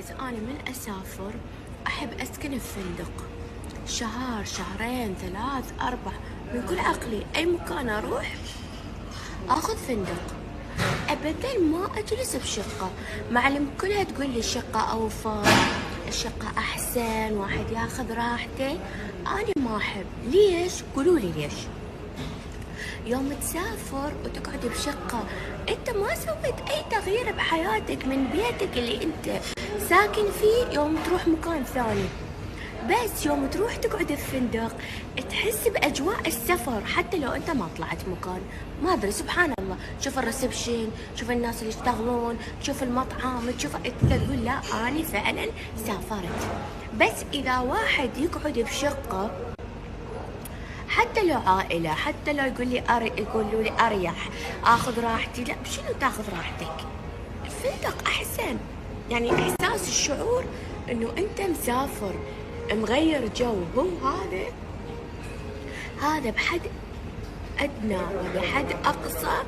guys، انا من اسافر احب اسكن في فندق شهر، شهرين، ثلاث، اربع. من كل عقلي اي مكان اروح اخذ فندق، ابدا ما اجلس بشقة. معلم كلها تقول لي الشقة اوفر، الشقة احسن، واحد ياخذ راحته. انا ما احب. ليش؟ قولوا لي ليش؟ يوم تسافر وتقعد بشقة، انت ما سويت اي تغيير بحياتك من بيتك اللي انت ساكن فيه يوم تروح مكان ثاني. بس يوم تروح تقعد في فندق تحس باجواء السفر حتى لو انت ما طلعت مكان. ما ادري، سبحان الله، شوف ال reception، شوف الناس اللي يشتغلون، تشوف المطعم، تشوف، انت تقول لا، انا فعلا سافرت. بس اذا واحد يقعد بشقه، حتى لو عائله، حتى لو يقول لي يقولوا لي اريح، اخذ راحتي، لا، شنو تاخذ راحتك؟ الفندق احسن. يعني احساس الشعور انه انت مسافر مغير جو، هو هذا بحد ادنى وبحد اقصى.